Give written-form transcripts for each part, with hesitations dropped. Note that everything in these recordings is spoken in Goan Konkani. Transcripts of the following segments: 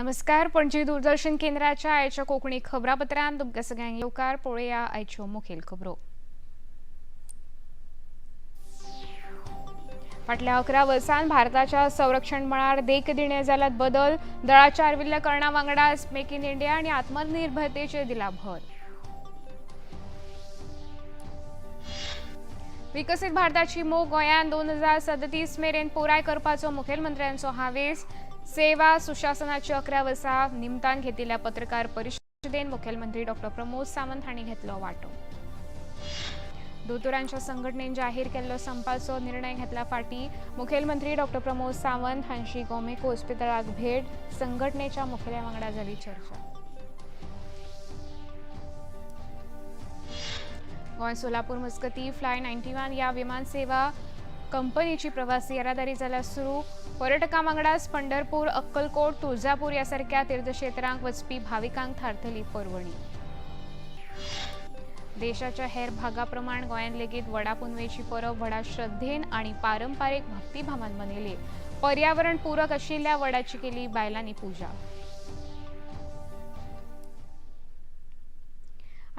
नमस्कार, पणजी दूरदर्शन केंद्राच्या आयच्या कोंकणी खबरापत्रांत तुमकां सगळ्यांक येवकार. पळोवया आयच्यो मुखेल खबरो. फाटल्या 11 वर्सांत भारताच्या संरक्षण मळार देखदिणे जाल्यात बदल. दळाच्या आर्विल्ल्या करणा वांगडाच मेक इन इंडिया आनी आत्मनिर्भरतेचेर दिला भर. विकसीत भारताची मोख गोंयांत 2037 मेरेन पुराय करपाचो मुखेलमंत्र्यांचो हावेस. सेवा सुशासनाची 11 वर्सां निमतान घेतिल्ल्या पत्रकार परिशदेन मुखेलमंत्री डॉक्टर प्रमोद सावंत हांणी घेतलो वांटो. दोतोरांच्या संघटनेन जाहीर केल्लो संपाचो निर्णय घेतला फाटी. मुखेलमंत्री डॉक्टर प्रमोद सावंत हांची गोमेको हॉस्पिटलाक भेट. संघटनेच्या मुखेल्या वांगडा जाली चर्चा. गोंय सोलापूर मजगती फ्लाय 91 ह्या विमान सेवा कंपनीची प्रवासी येरादारी जाल्या सुरू. पर्यटकां वांगडाच पंढरपूर, अक्कलकोट, तुळजापूर ह्या सारक्या तीर्थक्षेत्रांक वचपी भाविकांक थारतली पर्वणी. देशाच्या हेर भागा प्रमाण गोंयांत लेगीत वडा पुनवेची परब व्हडा श्रद्धेन आनी पारंपारीक भक्तिभावान मनयली. पर्यावरण पूरक आशिल्ल्या वडाची केली बायलांनी पुजा.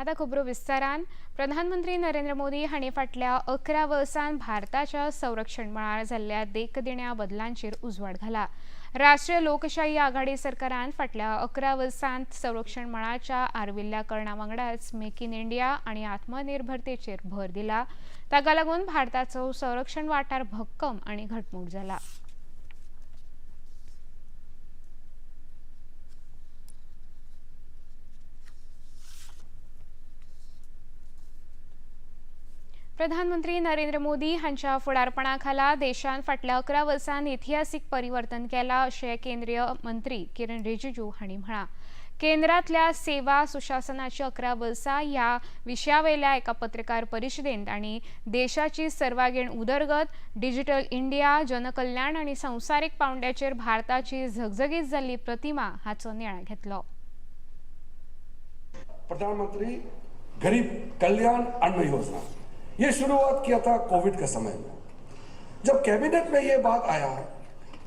आता खबरो विस्तारान. प्रधानमंत्री नरेंद्र मोदी हांणी फाटल्या 11 वर्सांत भारताच्या संरक्षण मळार जाल्ल्या देखदिण्या बदलांचेर उजवाड घाला. राष्ट्रीय लोकशाही आघाडी सरकारान फाटल्या 11 वर्सांत संरक्षण मळाच्या आर्विल्ल्या करणा वांगडाच मेक इन इंडिया आनी आत्मनिर्भरतेचेर भर दिला. ताका लागून भारताचो संरक्षण वाठार भक्कम आनी घटमूट जाला. प्रधानमंत्री नरेंद्र मोदी हांच्या फुडारपणा खाला देशान फाटल्या 11 वर्सांत इतिहासीक परिवर्तन केलां अशें केंद्रीय मंत्री किरण रिजिजू हांणी म्हळां. केंद्रांतल्या सेवा सुशासनाची 11 वर्सां ह्या विशयावेल्या एका पत्रकार परिशदेंत आनी देशाची सर्वांगीण उदरगत, डिजिटल इंडिया, जनकल्याण आनी संवसारीक पावंड्याचेर भारताची झगझगीत जाल्ली प्रतिमा हाचो नियाळ घेतलो. प्रधानमंत्री गरीब कल्याण अन्न योजना ये शुरुआत किया था कोविड के समय में. जब कैबिनेट में ये बात आया,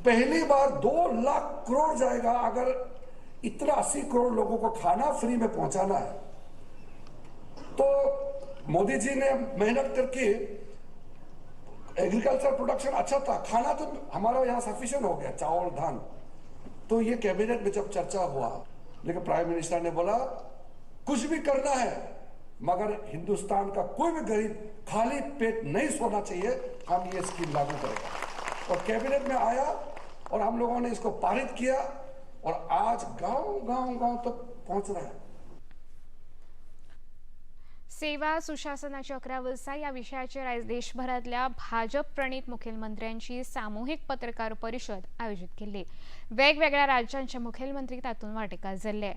पहली बार 2 लाख करोड़ जाएगा. अगर इतना 80 करोड़ लोगों को खाना फ्री में पहुंचाना है तो मोदी जी ने मेहनत करके एग्रीकल्चर प्रोडक्शन अच्छा था, खाना तो हमारा यहाँ सफिशिएंट हो गया, चावल धान. तो ये कैबिनेट में जब चर्चा हुआ, लेकिन प्राइम मिनिस्टर ने बोला कुछ भी करना है मगर हिंदुस्तान का कोई भी गरीब खाली पेट नहीं सोना चाहिए, हम ये स्कीम लागू करेंगे. और कैबिनेट में आया और हम लोगों ने इसको पारित किया और आज गांव गांव गांव तक पहुंच रहा है. सेवा सुशासनाची 11 वर्सां ह्या विशयाचेर आयज देशभरांतल्या भाजप प्रणीत मुखेलमंत्र्यांची सामुहीक पत्रकार परिशद आयोजीत केल्ली. वेगवेगळ्या राज्यांचे मुखेलमंत्री तातूंत वांटेकार जाल्ले.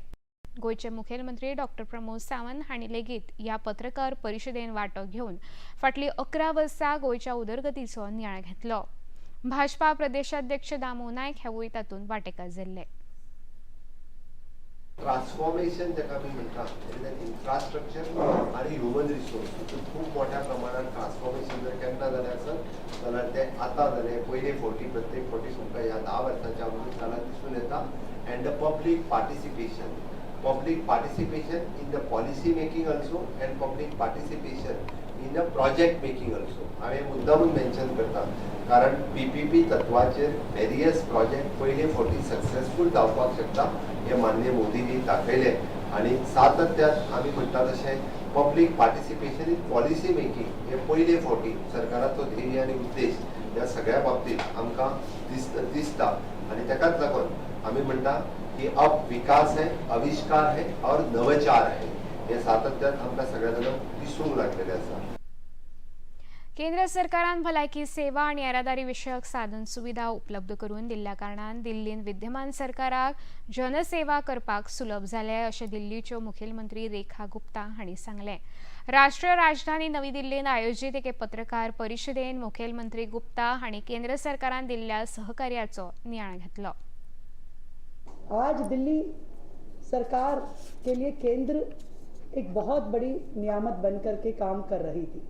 गोंयचे मुखेलमंत्री डॉक्टर प्रमोद सावंत हांणी लेगीत ह्या पत्रकार परिशदेन वांटो घेवन फाटलीं 11 वर्सां गोंयच्या उदरगतीचो नियाळ घेतलो. भाजपा प्रदेशाध्यक्ष दामू नायक हेवूय तातूंत वांटेकार जाल्ले. ट्रान्सफॉर्मेशन जाका आमी म्हणटा, इन्फ्रास्ट्रक्चर आनी ह्युमन रिसोर्स हितून खूब मोठ्या प्रमाणात ट्रान्सफॉर्मेशन जर केन्ना जालें आसत जाल्यार तें आतां जालें. पयले फावटी प्रत्येक फावटी तुमकां ह्या 10 वर्सांच्या अमृतकालांत दिसून येता. And the public participation in the policy making also and public participation in the project making also. हांवें मुद्दामून मेन्शन करता कारण PPP तत्वाचेर वेरियस प्रोजेक्ट पयले फावटी सक्सेसफूल जावपाक शकता हें माननीय मोदीजी दाखयलें. आनी सातत्यान आमी म्हणटा तशें public participation in policy making हे पयले फावटी सरकाराचो ध्येय आनी उद्देश ह्या सगळ्या बाबतींत आमकां दिसता. आनी ताकाच लागून आमी म्हणटा कि अब विकास है, आविष्कार है और नवचार है. हे सातत्यान आमकां सगळ्या जाणांक दिसूंक लागलेलें आसा. केंद्र सरकारान भलायकी सेवा आनी येरादारी विशयक साधन सुविधा उपलब्ध करून दिल्ल्या कारणान दिल्लीन विद्यमान सरकाराक जनसेवा करपाक सुलभ जालें अशें दिल्लीच्यो मुखेलमंत्री रेखा गुप्ता हांणी सांगलें. राष्ट्रीय राजधानी नवी दिल्लीन आयोजीत एके पत्रकार परिशदेन मुखेलमंत्री गुप्ता हांणी केंद्र सरकारान दिल्ल्या सहकार्याचो नियाळ घेतलो. आज दिल्ली सरकार के लिए केंद्र एक बहुत बड़ी नियामत बनकर के काम कर रही थी.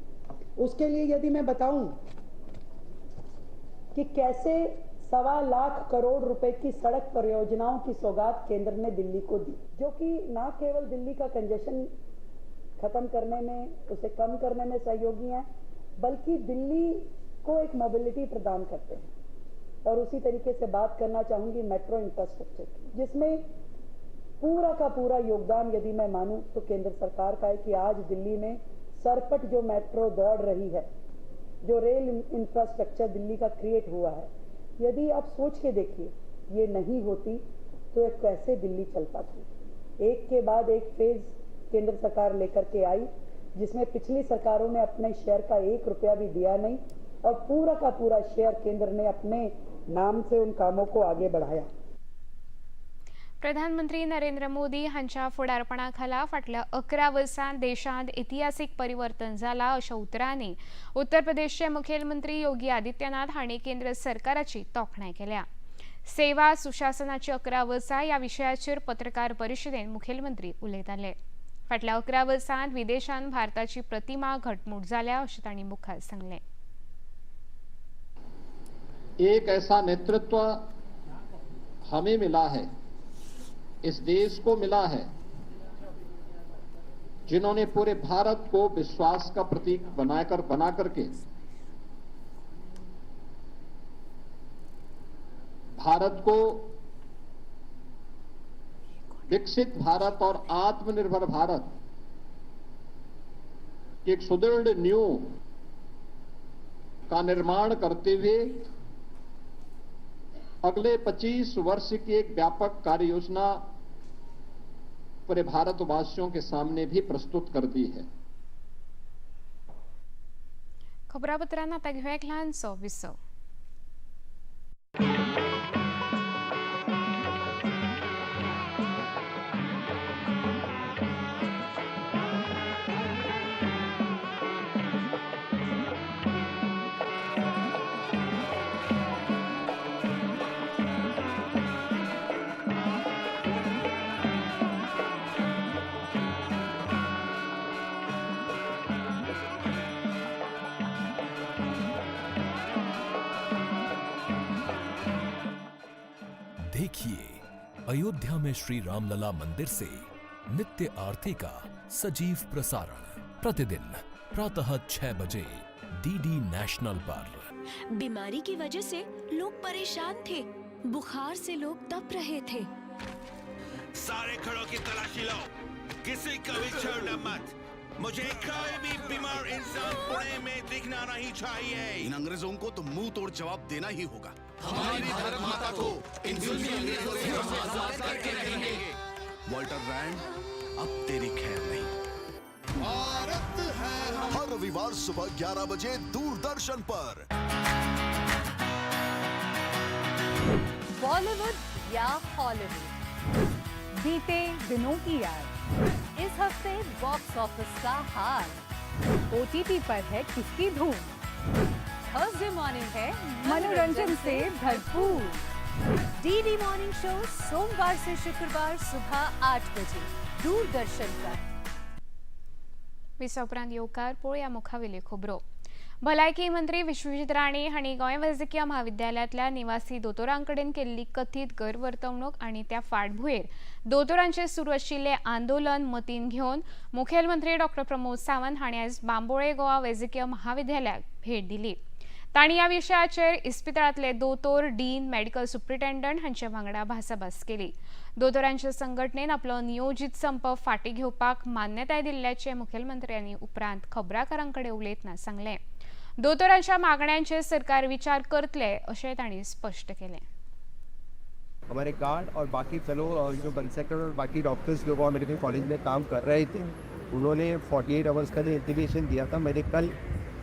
उसके लिए यदि मैं बताऊं कि कैसे 1.25 लाख करोड़ रुपए की सड़क परियोजनाओं की सौगात केंद्र ने दिल्ली को दी, जो कि न केवल दिल्ली का कंजेशन खत्म करने में, उसे कम करने में सहयोगी हैं, बल्कि दिल्ली को एक मोबिलिटी प्रदान करते हैं। और उसी तरीके से बात करना चाहूँगी मेट्रो इंफ्रास्ट्रक्चर की, जिसमें पूरा का पूरा योगदान यदि मैं मानूं तो केंद्र सरकार का है कि आज दिल्ली में सरपट जो मेट्रो दौड़ रही है, जो रेल इंफ्रास्ट्रक्चर दिल्ली का क्रिएट हुआ है, यदि आप सोच के देखिए ये नहीं होती तो एक कैसे दिल्ली चल पाती। एक के बाद एक फेज केंद्र सरकार लेकर के आई, जिसमें पिछली सरकारों ने अपने शेयर का 1 रुपया भी दिया नहीं और पूरा का पूरा शेयर केंद्र ने अपने नाम से उन कामों को आगे बढ़ाया। प्रधानमंत्री नरेंद्र मोदी हांच्या फुडारपणाखाला फाटल्या 11 वर्सांत देशांत इतिहासीक परिवर्तन जाला अशा उतरांनी उत्तर प्रदेशचे मुखेलमंत्री योगी आदित्यनाथ हांणी केंद्र सरकाराची तोखणाय केल्या। सेवा सुशासनाची 11 वर्सां ह्या विशयाचेर पत्रकार परिशदेन मुखेलमंत्री उलयताले। फाटल्या 11 वर्सांत विदेशांत भारताची प्रतिमा घटमूट जाल्या अशें तांणी मुखार सांगलें। एक ऐसा नेतृत्व हमें मिला है, इस देश को मिला है, जिन्होंने पूरे भारत को विश्वास का प्रतीक बना करके भारत को विकसित भारत और आत्मनिर्भर भारत की एक सुदृढ़ नींव का निर्माण करते हुए अगले 25 वर्ष की एक व्यापक कार्य योजना पूरे भारतवासियों के सामने भी प्रस्तुत कर दी है। खबरापत्रांना आता घेऊया एक ल्हानसो विसव। देखिए अयोध्या में श्री रामलला मंदिर से नित्य आरती का सजीव प्रसारण प्रतिदिन प्रातः 6 बजे डीडी नेशनल पर। बीमारी की वजह से लोग परेशान थे, बुखार से लोग तप रहे थे। सारे घरों की तलाशी लो, किसी को भी छोड़ना मत। मुझे कोई भी बीमार इंसान पुणे में दिखना नहीं चाहिए। इन अंग्रेजों को तो मुंह तोड़ जवाब देना ही होगा। हमारी भारत माता को इन जुल्मी अंग्रेजों से हम आजाद करके रहेंगे। वॉल्टर रैंड, अब तेरी खैर नहीं। भारत है। हर रविवार सुबह 11 बजे दूरदर्शन पर। बॉलीवुड या हॉलीवुड, बीते दिनों की याद, इस हफ्ते बॉक्स ऑफिस का हाल, ओटीटी पर है किसकी धूम, थर्सडे मॉर्निंग है मनोरंजन से भरपूर। डीडी मॉर्निंग शो सोमवार से शुक्रवार सुबह 8 बजे दूरदर्शन पर। विसा उपरांत येवकार पळोवया मुखावेल्यो खबरो। भलायकी मंत्री विश्वजीत राणे हांणी गोंय वैजकीय म्हाविद्यालयांतल्या निवासी दोतोरां कडेन केल्ली कथीत गैरवर्तणूक आनी त्या फाटभुंयेर दोतोरांचेर सुरू आशिल्लें आंदोलन मतीन घेवन मुखेलमंत्री डॉ प्रमोद सावंत हांणी आयज बांबोळे गोवा वैजकीय म्हाविद्यालयाक भेट दिली। तांणी ह्या विशयाचेर इस्पितळांतले दोतोर, डीन, मेडिकल सुप्रिटेंडंट हांचे वांगडा भासाभास केली। दोतोरांच्या संघटनेन आपलो नियोजीत संप फाटीं घेवपाक मान्यताय दिल्ल्याचें मुखेलमंत्र्यांनी उपरांत खबराकारां कडेन उलयतना सांगलें। दोतोरांच्या मागण्यांचेर सरकार विचार करतले अशें तांणी स्पष्ट केलें। हमारे गार्ड और बाकी फेलो जो कंसेक्टर और बाकी डॉक्टर्स जो गोवा मेडिकल कॉलेज में काम कर रहे थे, उन्होंने 48 आवर्स का जो इंटीमेशन दिया था। मैंने कल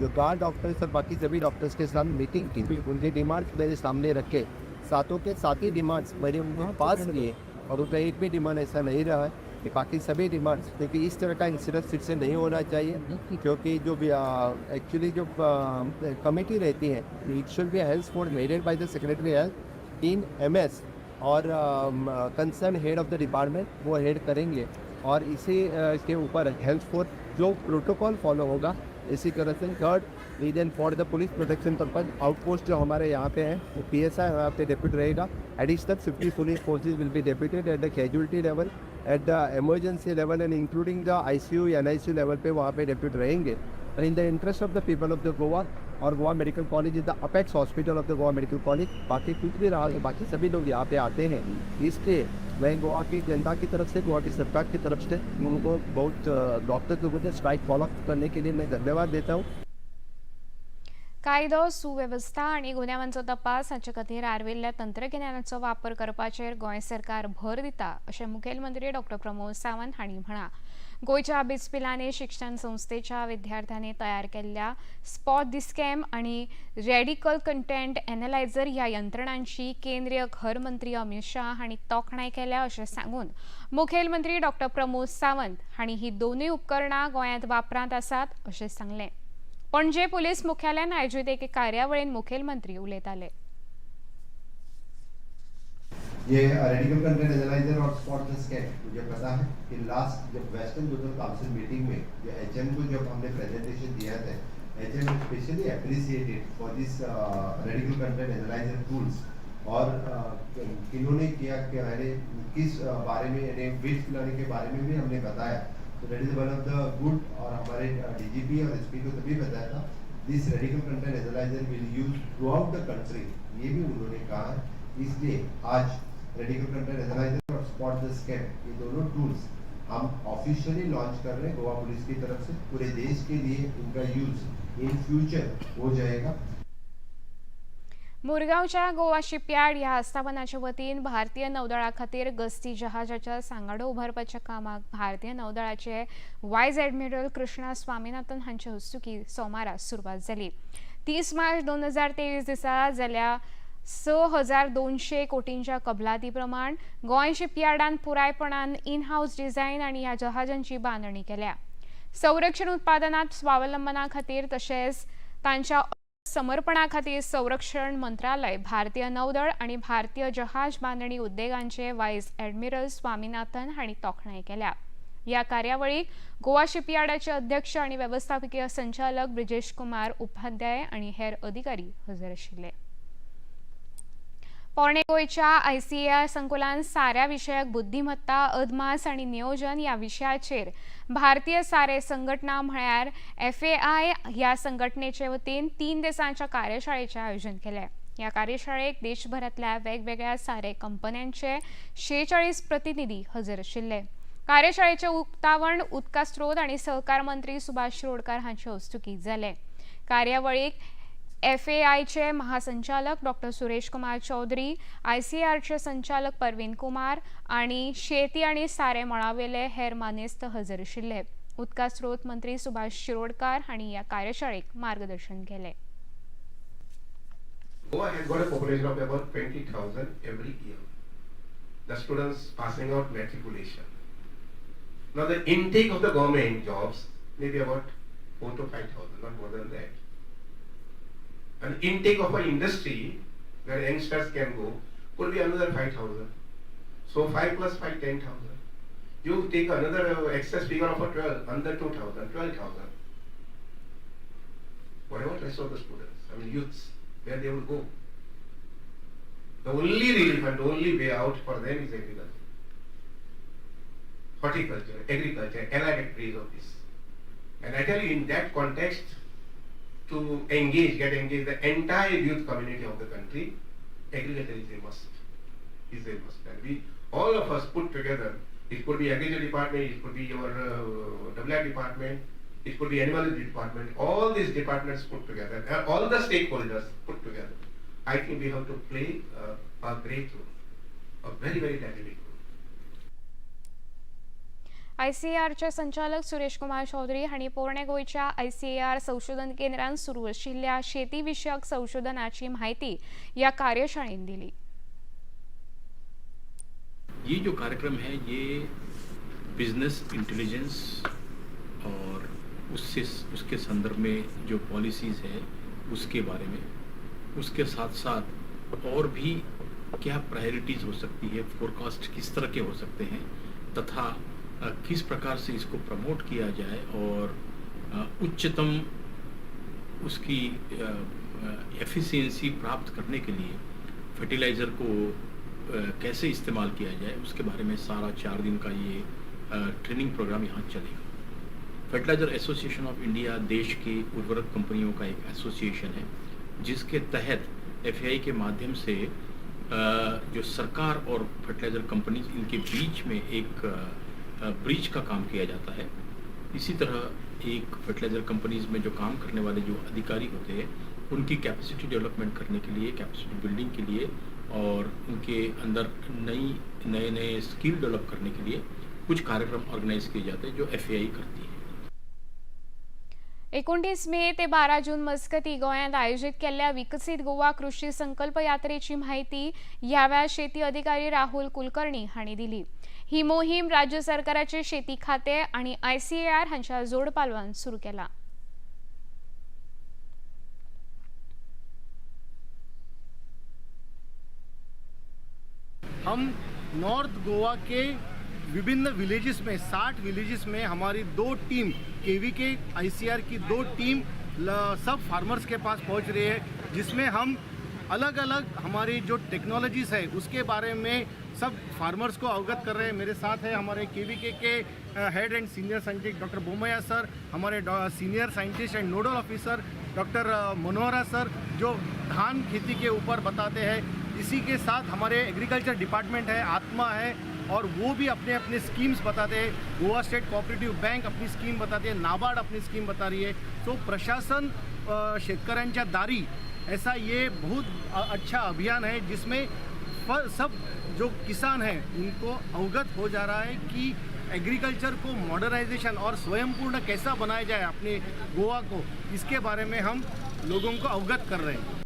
जो गार्ड डॉक्टर्स और बाकी सभी डॉक्टर्स के साथ मीटिंग की, उनके डिमांड्स मेरे सामने रखे, सातों के सात ही डिमांड्स मैंने उनको पास किए और उनका एक भी डिमांड ऐसा नहीं रहा है कि बाकी सभी डिमांड्स, क्योंकि इस तरह का इंसिडेंट फिर से नहीं होना चाहिए। क्योंकि जो भी एक्चुअली जो कमेटी रहती है, it should be health board headed by the secretary health in MS Aur concern head of the department, वो हेड करेंगे और इसी के ऊपर हेल्थ फोर्स जो प्रोटोकॉल फॉलो होगा इसी तरह से। Third reason for the police protection purpose outpost जो हमारे यहाँ पे है वो PSI यहाँ पे डेप्यूट रहेगा। Additional 50 police forces will be deputed at the casualty level, at the emergency level and including the ICU, NICU level pay वहाँ पे डेप्यूट रहेंगे। And in the interest of the people of the Goa Aur Goa Medical College is the apex hospital of the Goa Medical College. बाकी कुछ भी रहा तो बाकी सभी लोग यहाँ पे आते हैं, इसलिए मैं गोवा की जनता की तरफ से, गोवा की सरकार की तरफ से उनको बहुत डॉक्टर लोगों से स्ट्राइक फॉलो करने के लिए मैं धन्यवाद देता हूँ। कायदो सुवेवस्था आनी गुन्यांवांचो तपास हाचे खातीर आर्विल्ल्या तंत्रगिन्यानाचो वापर करपाचेर गोंय सरकार भर दिता अशें मुखेलमंत्री डॉ प्रमोद सावंत हांणी म्हळां। गोंयच्या बिट्स पिलानी शिक्षण संस्थेच्या विद्यार्थ्यांनी तयार केल्ल्या स्पॉट the scam आनी रेडिकल कंटेंट एनलायझर ह्या यंत्रणांची केंद्रीय घर मंत्री अमित शाह हांणी तोखणाय केल्या अशें सांगून मुखेलमंत्री डॉ प्रमोद सावंत हांणी ही दोनूय उपकरणां गोंयांत वापरांत आसात अशें सांगलें। पणजे पुलीस मुख्यालयान आयोजित एके कार्यावळीन मुखेलमंत्री उलयताले। ये radical content analyser Aur spot the scam, मुझे पता है कि लास्ट जब वेस्टर्न जोनल काउंसिल मीटिंग में जो HM को जब हमने प्रेजेंटेशन दिया था, HM specially appreciated for this radical content analyser tools और किन्होंने किया, यानी किस बारे में, यानी बिट्स पिलानी के बारे में भी हमने बताया। तो that is one of the good. और हमारे DGP और SP को तभी बताया था this radical content analyser will use throughout the country, ये भी उन्होंने कहा है। इसलिए आज radical content analyser Aur spot the scam ये दोनों टूल्स हम ऑफिशियली लॉन्च कर रहे हैं गोवा पुलिस की तरफ से। पूरे देश के लिए इनका यूज इन फ्यूचर हो जाएगा। मुरगांवच्या गोवा शिपयार्ड ह्या आस्थापनाच्या वतीन भारतीय नौदळा खातीर गस्ती जहाजाच्या सांगाडो उबारपाच्या कामाक भारतीय नौदळाचे वायस एडमिरल कृष्णा स्वामीनाथन हांचे हस्तुकीं सोमारा सुरवात जाली। 30 मार्च 2023 दिसा जाल्या 6,200 कोटींच्या कबलाती प्रमाण गोंय शिपयार्डान पुरायपणान इन हाऊस डिझायन आनी ह्या जहाजांची बांदणी केल्या। संरक्षण उत्पादनात स्वावलंबना खातीर तशेंच तांच्या समर्पणा खातीर संरक्षण मंत्रालय, भारतीय नौदळ आनी भारतीय जहाज बांदणी उद्देगांचे वायस एडमिरल स्वामीनाथन हांणी तोखणाय केल्या। ह्या कार्यावळीक गोवा शिपयार्डाचे अध्यक्ष आनी वेवस्थापकीय संचालक ब्रिजेश कुमार उपाध्याय आनी हेर अधिकारी हजर आशिल्ले। पोरणे गोंयच्या ICAR संकुलान साऱ्या विशयक बुद्धिमत्ता, अदमास आनी नियोजन ह्या विशयाचेर भारतीय सारे संघटना म्हळ्यार FAI ह्या संघटनेचे वतीन 3 दिसांच्या कार्यशाळेचें आयोजन केलें। ह्या कार्यशाळेक देशभरांतल्या वेगवेगळ्या सारे कंपन्यांचे 46 प्रतिनिधी हजर आशिल्ले। कार्यशाळेचें उक्तावण उदका स्रोत आनी सहकार मंत्री सुभाष शिरोडकर हांचे हस्तुकीं जालें। कार्यावळीक FAIचे महासंचालक डॉक्टर सुरेश कुमार चौधरी, ICARचे संचालक परवीन कुमार आणि शेती आणि सारे मळावेले हेर मानेस्त हजर आशिल्ले। उदका स्रोत मंत्री सुभाष शिरोडकर हांणी ह्या कार्यशाळेक मार्गदर्शन केलें। Goa has got a population of about 20,000 every year. The students passing out matriculation. Now the intake of the government jobs may be about 4,000 to 5,000, not more than that. And intake of an industry where youngsters can go could be another 5,000. So 5 plus 5, 10,000. You take another excess figure of a 12, another 2,000, 12,000. What about rest of the students? I mean youths, where they will go? The only relief and the only way out for them is agriculture. Horticulture, agriculture, allied activities of this. And I tell you, in that context, to engage, get engaged the entire youth community of the country, agriculture is a must. Is a must. And we, all of us put together, it could be agriculture department, it could be your WI department, it could be animal department, all these departments put together, all the stakeholders put together. I think we have to play a great role, a very, very dynamic role. ICARचे संचालक सुरेश कुमार चौधरी हांणी पोरणे गोंयच्या ICAR संशोधन केंद्रान सुरू आशिल्ल्या शेती विशयक संशोधनाची म्हायती ह्या कार्यशाळेन दिली। ये जो कार्यक्रम है ये बिजनेस इंटेलिजेंस और उससे उसके संदर्भ में जो पॉलिसीज़ है उसके बारे में, उसके साथ साथ और भी क्या प्रायोरिटीज़ हो सकती है, फोरकास्ट किस तरह के हो सकते हैं तथा किस प्रकार से इसको प्रमोट किया जाए और उच्चतम उसकी एफिशिएंसी प्राप्त करने के लिए फर्टिलाइज़र को कैसे इस्तेमाल किया जाए, उसके बारे में सारा 4 दिन का ये ट्रेनिंग प्रोग्राम यहाँ चलेगा। फर्टिलाइज़र एसोसिएशन ऑफ इंडिया देश की उर्वरक कंपनियों का एक एसोसिएशन है, जिसके तहत एफएआई के माध्यम से जो सरकार और फर्टिलाइज़र कंपनीज इनके बीच में एक ब्रिज का काम किया जाता है। इसी तरह एक फर्टिलाइज़र कंपनीज में जो काम करने वाले जो अधिकारी होते हैं उनकी कैपेसिटी डेवलपमेंट करने के लिए, कैपेसिटी बिल्डिंग के लिए और उनके अंदर नए नए स्किल डेवलप करने के लिए कुछ कार्यक्रम ऑर्गेनाइज किए जाते हैं जो एफएआई करती है। 29 मे ते 12 जून मजगती गोंयांत आयोजित केल्ल्या विकसीत गोवा कृषी संकल्प यात्रेची माहिती ह्या वेळार शेती अधिकारी राहुल कुलकर्णी हांणी दिली। ही मोहीम राज्य सरकाराचे शेती खाते आनी आयसीएआर हांच्या जोडपालवान सुरू केला। हम नॉर्थ गोवा के विभिन्न विलेजेस में 60 विलेजेस में हमारी 2 टीम केवीके आईसीआर की 2 टीम सब फार्मर्स के पास पहुंच रही है, जिसमें हम अलग अलग हमारी जो टेक्नोलॉजीज़ है उसके बारे में सब फार्मर्स को अवगत कर रहे हैं। मेरे साथ है हमारे KVK K head and senior scientist doctor Bomaiah sir, हमारे senior scientist and nodal officer doctor Manohara sir जो धान खेती के ऊपर बताते हैं। इसी के साथ हमारे एग्रीकल्चर डिपार्टमेंट है, आत्मा है, और वो भी अपने अपने स्कीम्स बताते हैं। गोवा स्टेट कोऑपरेटिव बैंक अपनी स्कीम बताती है, नाबार्ड अपनी स्कीम बता रही है। तो प्रशासन शेतकऱ्यांच्या दारी ऐसा ये बहुत अच्छा अभियान है, जिसमें सब जो किसान हैं उनको अवगत हो जा रहा है कि एग्रीकल्चर को मॉडर्नाइजेशन और स्वयंपूर्ण कैसा बनाया जाए अपने गोवा को, इसके बारे में हम लोगों को अवगत कर रहे हैं।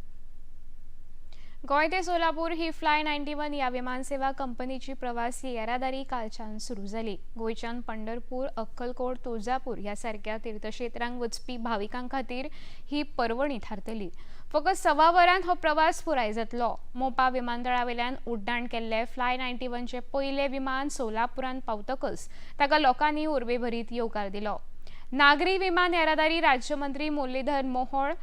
गोंय ते सोलापूर ही फ्लाय 91 या विमानसेवा कंपनीची प्रवासी येरादारी कालच्यान सुरू जाली। गोंयच्यान पंढरपूर, अक्कलकोट, तुळजापूर ह्या सारक्या तीर्थक्षेत्रांक वचपी भाविकां खातीर ही पर्वणी थारतली। फकत 1.25 वरांत हो प्रवास पुराय जातलो। मोपा विमानतळावेल्यान उड्डाण केल्ले फ्लाय 91चें पयलें विमान सोलापुरांत पावतकच ताका लोकांनी उर्बेभरीत येवकार दिलो। नागरी विमान येरादारी राज्यमंत्री मुरलीधर मोहोळ,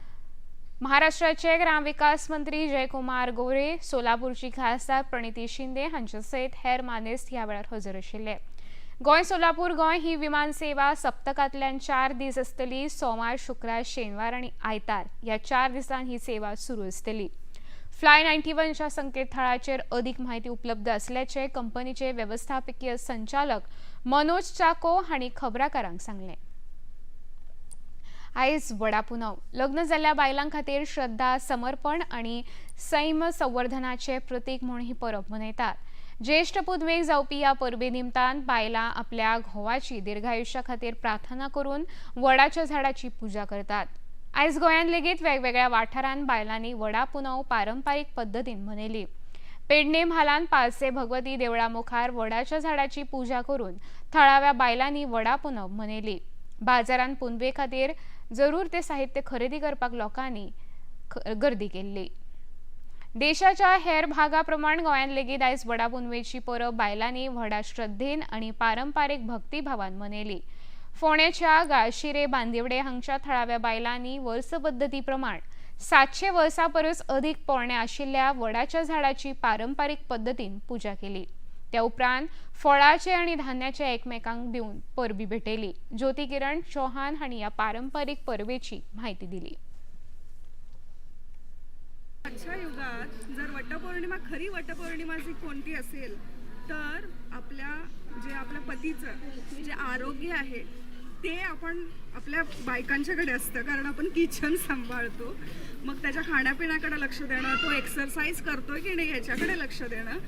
महाराष्ट्राचे ग्रामविकास मंत्री जयकुमार गोरे, सोलापूरची खासदार प्रणिती शिंदे हांचे सयत हेर मानेस्त ह्या वेळार हजर आशिल्ले। गोंय सोलापूर गोंय ही विमान सेवा सप्तकांतल्यान 4 दीस आसतली। सोमार, शुक्रार, शेनवार आनी आयतार ह्या 4 दिसांनी ही सेवा सुरू आसतली। फ्लाय 91च्या संकेतथळाचेर अदीक म्हायती उपलब्ध आसल्याचे कंपनीचे वेवस्थापकीय संचालक मनोज चाको हांणी खबराकारांक सांगलें। आयज वडा पुनव लग्न जाल्ल्या बायलां खातीर श्रद्धा, समर्पण आनी सैम संवर्धनाचे प्रतीक म्हूण ही परब मनयतात। ज्येष्ठ पुनवेक जावपी ह्या परबे निमतान बायलां आपल्या घोवाची दीर्घायुष्या खातीर प्रार्थना करून वडाच्या झाडाची पुजा करतात। आयज गोंयांत लेगीत वेगवेगळ्या वाठारांत बायलांनी वडा पुनव पारंपारीक पद्दतीन मनयली। पेडणे म्हालांत पालसे भगवती देवळा मुखार वडाच्या झाडाची पुजा करून थळाव्या बायलांनी वडा पुनव मनयली। बाजारांत पुनवे खातीर जरूर ते साहित्य खरेदी करपाक लोकांनी गर्दी केल्ली। देशाच्या हेर भागा प्रमाण गोंयांत लेगीत आयज वडा पुनवेची परब बायलांनी व्हडा श्रद्धेन आनी पारंपारीक भक्तिभावान मनयली। फोंडेच्या गाळशिरे बांदिवडे हांगच्या थळाव्या बायलांनी वर्स पद्दती प्रमाण 700 वर्सां परस अदीक पोरण्या आशिल्ल्या वडाच्या झाडाची पारंपारीक पद्दतीन पुजा केली। त्या उपरांत फळाचे आणि धान्याचे एकमेकांक दिवन परबी भेटयली। ज्योती किरण चौहान हांणी ह्या पारंपारीक परबेची म्हायती दिली। आजच्या युगात जर वटपौर्णिमा, खरी वटपौर्णिमा जी कोणती असेल तर आपल्या जे आपल्या पतीचं जे आरोग्य आहे ते आपण आपल्या बायकांच्याकडे असतं, कारण आपण किचन सांभाळतो। मग त्याच्या खाण्यापिण्याकडे लक्ष देणं, तो एक्सरसाइज करतोय की नाही याच्याकडे लक्ष देणं,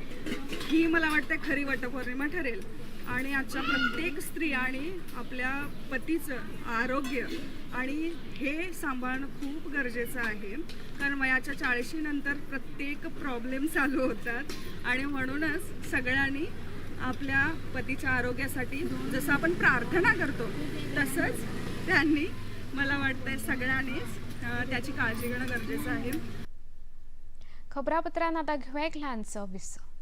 ही मला वाटते खरी वटपौर्णिमा ठरेल। आणि आजच्या प्रत्येक स्त्री आणि आपल्या पतीचं आरोग्य आणि हे सांभाळणं खूप गरजेचं आहे, कारण वयाच्या 40 नंतर प्रत्येक प्रॉब्लेम चालू होतात। आणि म्हणूनच सगळ्यांनी आपल्या पतीच्या आरोग्यासाठी जसं आपण प्रार्थना करतो तसंच त्यांनी, मला वाटतंय, सगळ्यांनीच त्याची काळजी घेणं गरजेचं आहे। खबरापत्रांत आता घेऊया एक ल्हानसो विसव।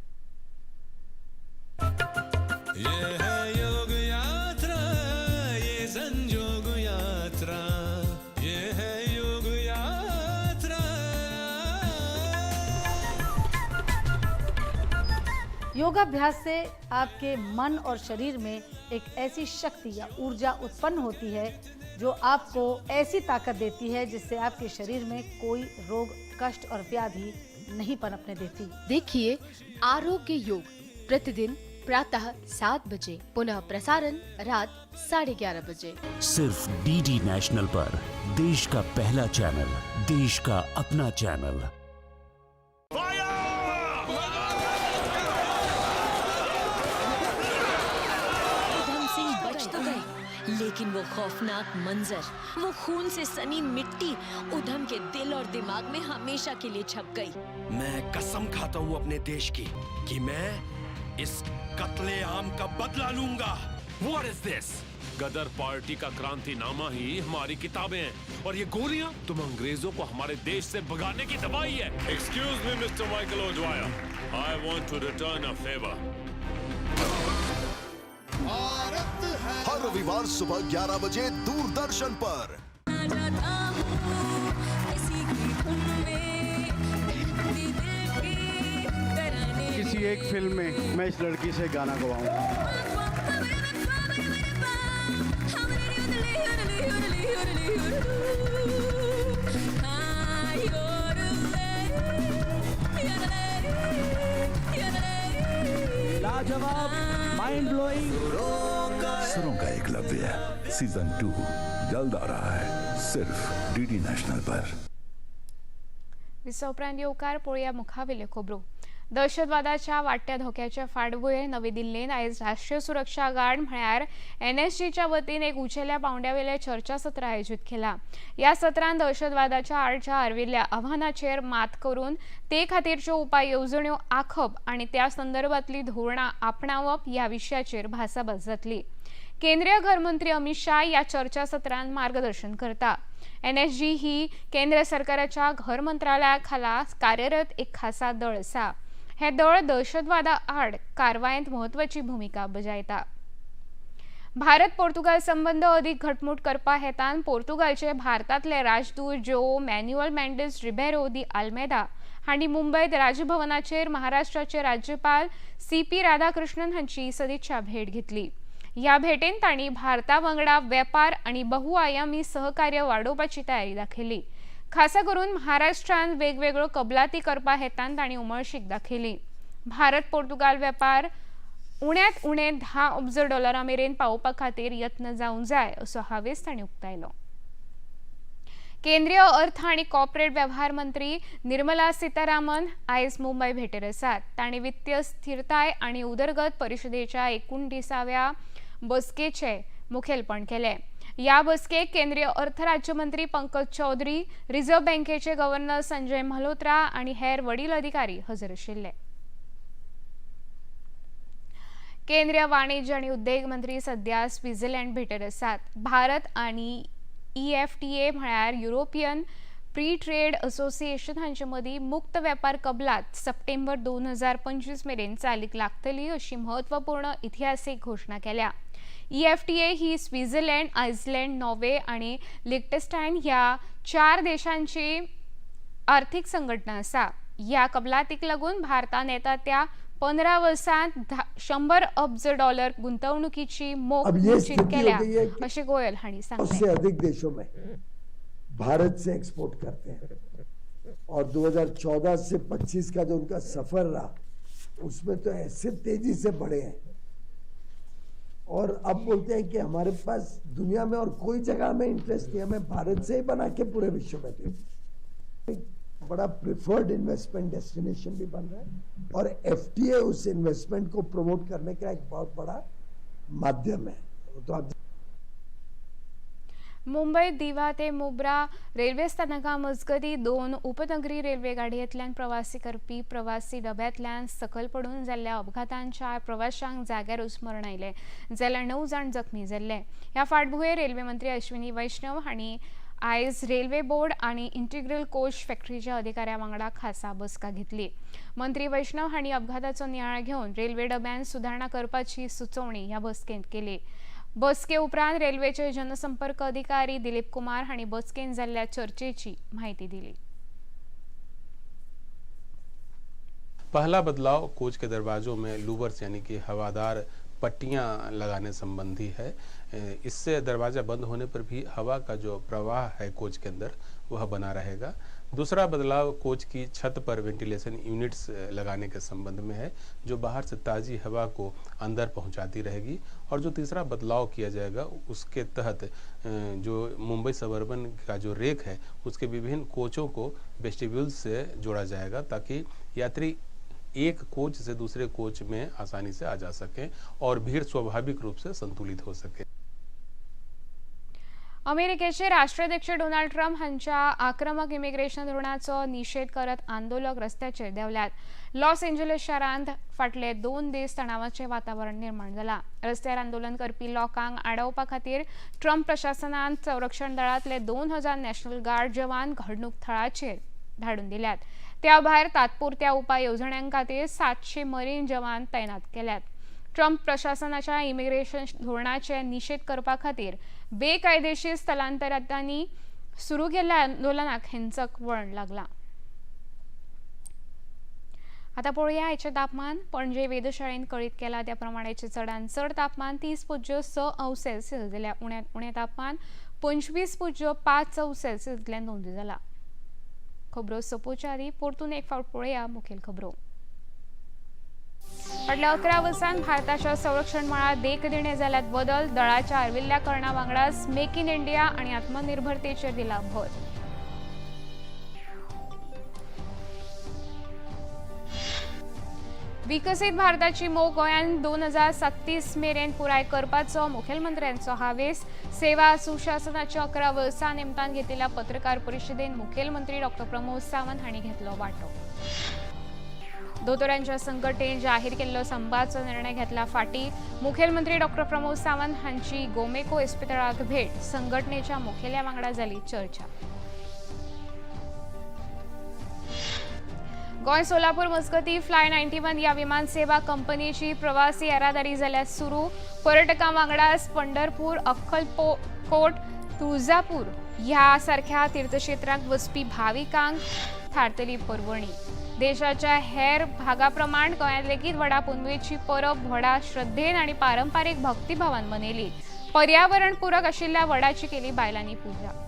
ये है योग। योगाभ्यास से आपके मन और शरीर में एक ऐसी शक्ति या ऊर्जा उत्पन्न होती है जो आपको ऐसी ताकत देती है जिससे आपके शरीर में कोई रोग, कष्ट और व्याधि नहीं पनपने देती। देखिए आरोग्य योग प्रतिदिन प्रातः 7 बजे, पुनः प्रसारण रात 11:30 बजे। सिर्फ डीडी नेशनल पर, देश का पहला चैनल, देश का अपना चैनल। उधम सिंह बच तो गए, लेकिन वो खौफनाक मंजर, वो खून से सनी मिट्टी उधम के दिल और दिमाग में हमेशा के लिए छप गई। मैं कसम खाता हूँ अपने देश की कि मैं इस कत्लेआम का बदला लूंगा। What is this? Gadar party का क्रांतिनामा ही हमारी किताबें हैं और ये गोलियां तुम अंग्रेजों को हमारे देश से भगाने की दवाई है। Excuse me mister Michael O'Dwyer, I want to return a favour. हर रविवार सुबह 11 बजे दूरदर्शन पर। किसी एक फिल्म में मैं इस लड़की से गाना गवाऊंगा। लाजवाब, माइंड ब्लोइंग। सुरों का एकलव्य सीजन 2 जल्द आ रहा है, सिर्फ डीडी नेशनल पर। विसव उपरांत येवकार पळोवया मुखावेल्यो खबरो। दहशतवादाच्या वाडट्या धोक्याच्या फाटभुंयेर नवी दिल्लींत आयज राष्ट्रीय सुरक्षा गार्ड म्हळ्यार एनएसजीच्या वतीन एक उंचेल्या पावंड्यावेलें चर्चासत्र आयोजीत केलां। ह्या सत्रांत दहशतवादाच्या आडच्या आर्विल्ल्या आव्हानाचेर मात करून ते खातीरच्यो उपाय येवजण्यो आंखप आनी त्या संदर्भांतली धोरणां आपणावप ह्या विशयाचेर भासाभास जातली। केंद्रीय घरमंत्री अमित शाह ह्या चर्चासत्रांत मार्गदर्शन करता। एनएसजी ही केंद्र सरकाराच्या घर मंत्रालया खाला कार्यरत एक खासा दळ आसा। हे दळ दहशतवादा आड कारवायेंत म्हत्वाची भूमिका बजायता। भारत पोर्तुगाल संबंध अधिक घटमूट करपा हेतान पोर्तुगालचे भारतांतले राजदूत जो मॅन्युअल मेंडेस रिबेरो दी आल्मेदा हांणी मुंबयत राजभवनाचेर महाराष्ट्राचे राज्यपाल सीपी राधाकृष्णन हांची सदिच्छा भेट घेतली। ह्या भेटेन तांणी भारता वांगडा वेपार आनी बहुआयामी सहकार्य वाडोवपाची तयारी दाखयली। खासा करून महाराष्ट्रान वेगवेगळ्यो कबलाती करपा हेतान तांणी उमळशीक दाखयली। भारत पोर्तुगाल वेपार उण्यांत उणे 10 अब्ज डॉलरां मेरेन पावोवपा खातीर यत्न जावंक जाय असो हावेस तांणी उक्तायलो। केंद्रीय अर्थ आनी कॉर्पोरेट वेव्हार मंत्री निर्मला सीतारामन आयज मुंबय भेटेर आसात। तांणी वित्तीय स्थिरताय आनी उदरगत परिशदेच्या 29व्या बसकेचे मुखेलपण केलें। ह्या बसकेक केंद्रीय अर्थ राज्यमंत्री पंकज चौधरी, रिझर्व्ह बँकेचे गव्हर्नर संजय मल्होत्रा आनी हेर वडील अधिकारी हजर आशिल्ले। केंद्रीय वाणिज्य आनी उद्देग मंत्री सध्या स्वित्झर्लंड भेटेर आसात। भारत आनी EFTA म्हळ्यार युरोपियन प्री ट्रेड असोसिएशन हांचे मदीं मुक्त वेपार कबलात सप्टेंबर 2025 मेरेन चालीक लागतली अशी म्हत्वपूर्ण इतिहासीक घोशणा केल्या। EFTA ही स्वित्झर्लंड, आयसलँड, नॉर्वे आनी लिक्टेनस्टायन ह्या 4 देशांची आर्थिक संघटना आसा। ह्या कबलातीक लागून भारतान येता त्या 15 वर्सांत 100 अब्ज डॉलर गुंतवणुकीची मोख निश्चित केल्या अशें गोयल हांणी सांगलें। उससे अधिक देशों में भारत से एक्सपोर्ट करते हैं और 2014 से 25 का जो उनका सफर रहा उसमें तो ऐसे तेजी से बढ़े हैं और अब बोलते हैं कि हमारे पास दुनिया में और कोई जगह में इंटरेस्ट नहीं, हमें भारत से ही बना के पूरे विश्व में दे। एक बड़ा प्रिफर्ड इन्वेस्टमेंट डेस्टिनेशन भी बन रहा है और FTA उस इन्वेस्टमेंट को प्रमोट करने का एक बहुत बड़ा माध्यम है। तो आप मुंबई दिवा ते मुब्रा रेल्वे स्थानका मजगती 2 उपनगरी रेल्वे गाडयेंतल्यान प्रवासी करपी प्रवासी डब्यांतल्यान सकयल पडून जाल्ल्या अपघातान 4 प्रवाशांक जाग्यारूच मरण आयलें जाल्यार 9 जाण जखमी जाल्ले। ह्या फाटभुंयेर रेल्वे मंत्री अश्विनी वैष्णव हांणी आयज रेल्वे बोर्ड आनी इंटिग्रल कोच फॅक्टरीच्या अधिकाऱ्यां वांगडा खासा बसका घेतली। मंत्री वैष्णव हांणी अपघाताचो नियाळ घेवन रेल्वे डब्यांत सुदारणा करपाची सुचोवणी ह्या बसकेंत केली। बसके उपरांत रेल्वेचे जनसंपर्क अधिकारी दिलीप कुमार हांणी बसकेंत जाल्ल्या चर्चेची म्हायती दिली। पहला बदलाव कोच के दरवाजों में लूवर्स यानी कि हवादार पट्टियां लगाने संबंधी है। इससे दरवाज़ा बंद होने पर भी हवा का जो प्रवाह है कोच के अंदर वह बना रहेगा। दूसरा बदलाव कोच की छत पर वेंटिलेशन यूनिट्स लगाने के संबंध में है, जो बाहर से ताज़ी हवा को अंदर पहुंचाती रहेगी। और जो तीसरा बदलाव किया जाएगा उसके तहत जो मुंबई सबअर्बन का जो रेक है उसके विभिन्न कोचों को वेस्टिब्यूल से जोड़ा जाएगा, ताकि यात्री एक कोच से दूसरे कोच में आसानी से आ जा सकें और भीड़ स्वाभाविक रूप से संतुलित हो सके। अमेरिकेचे राष्ट्राध्यक्ष डोनाल्ड ट्रम्प हांच्या आक्रमक इमिग्रेशन धोरणाचो निषेध करत आंदोलक रस्त्याचेर देंवल्यात। लॉस एंजलिस शारांत फाटले 2 दीस तणावाचें वातावरण निर्माण जालां। रस्त्यार आंदोलन करपी लोकांक आडावपा खातीर ट्रम्प प्रशासनान संरक्षण दळांतले 2000 नॅशनल गार्ड जवान घडणूक थळाचेर धाडून दिल्यात। त्या भायर तात्पुरत्या उपाय येवजण्यां खातीर 700 मरीन जवान तैनात केल्यात। ट्रम्प प्रशासनाच्या इमिग्रेशन धोरणाचे निषेध करपा खातीर बेकायदेशीर स्थलांतरांनी सुरू केल्ल्या आंदोलनाक हिंसक वळण लागला। आता पळोवया आयचें तापमान। पणजे वेधशाळेन कळीत केला त्या प्रमाणेचें चडांत चड तापमान 30.6 अंश सेल्सियस जाल्यार उण्यांत उणें तापमान 25.5 अंश सेल्सियस इतलें नोंद जालां। खबरो सोंपोवच्या आदीं परतून एक फावट पळोवया मुखेल खबरो। फाटल्या 11 वर्सांत भारताच्या संरक्षण मळार देखदिणे जाल्यात बदल, दळाच्या आर्विल्ल्या करणा वांगडाच मेक इन इंडिया आनी आत्मनिर्भरतेचेर दिला भर। विकसीत भारताची मोख गोंयान 2037 मेरेन पुराय करपाचो मुखेलमंत्र्यांचो हावेस। सेवा सुशासनाच्या 11 वर्सां निमतान घेतिल्ल्या पत्रकार परिशदेन मुखेलमंत्री डॉ प्रमोद सावंत हांणी घेतलो वांटो। दोतोरांच्या संघटनेन जाहीर केल्लो संपाचो निर्णय घेतला फाटी। मुखेलमंत्री डॉ प्रमोद सावंत हांची गोमेको इस्पितळाक भेट, संघटनेच्या मुखेल्या वांगडा जाली चर्चा। गोंय सोलापूर मजगती फ्लाय 91 या विमान सेवा कंपनीची प्रवासी येरादारी जाल्यार सुरू। पर्यटकां वांगडाच पंढरपूर, अक्कलकोट, तुळजापूर ह्या सारख्या तीर्थक्षेत्रांक वचपी भाविकांक थारतली पर्वणी। देशाच्या हेर भागाप्रमाण गोंयांत लेगीत वडा पुनवेची परब व्हडा श्रद्धेन आनी पारंपारीक भक्तिभावान मनयली। पर्यावरण पूरक आशिल्ल्या वडाची केली बायलांनी पुजा।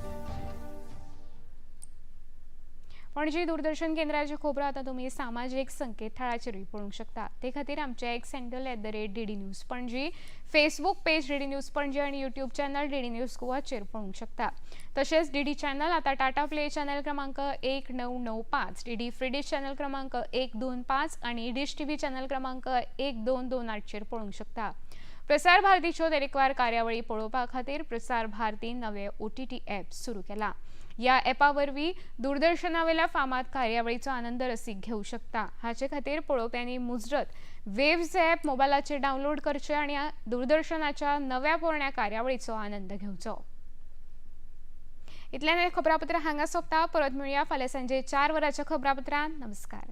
पणजी दूरदर्शन केंद्राच्यो खबरो आतां तुमी सामाजीक संकेतथळाचेरूय पळोवंक शकता। ते खातीर आमचे X handle @DD News Panaji, Facebook page DD News Panaji आनी यूट्यूब चॅनल डीडी न्यूज गोवाचेर पळोवंक शकता। तशेंच डीडी चॅनल आतां टाटा प्ले चॅनल क्रमांक 1995, डीडी फ्री डिश चॅनल क्रमांक 125 आनी डिश टीव्ही चॅनल क्रमांक 1228चेर पळोवंक शकता। प्रसार भारतीच्यो तरेकवार कार्यावळी पळोवपा खातीर प्रसार भारती नवे OTT app सुरू केला। या ॲपा वरवीं दूरदर्शनावेल्या फामाद कार्यावळीचो आनंद रसीक घेवं शकता। हाचे खातीर पळोवप्यांनी मुजरत वेव्स ॲप मोबायलाचेर डावनलोड करचें आनी दूरदर्शनाच्या नव्या पोरण्या कार्यावळीचो आनंद घेवचो। इतल्यान हें खबरापत्र हांगा सोंपता। परत मेळुया फाल्यां सांजे 4 वरांच्या खबरापत्रान। नमस्कार।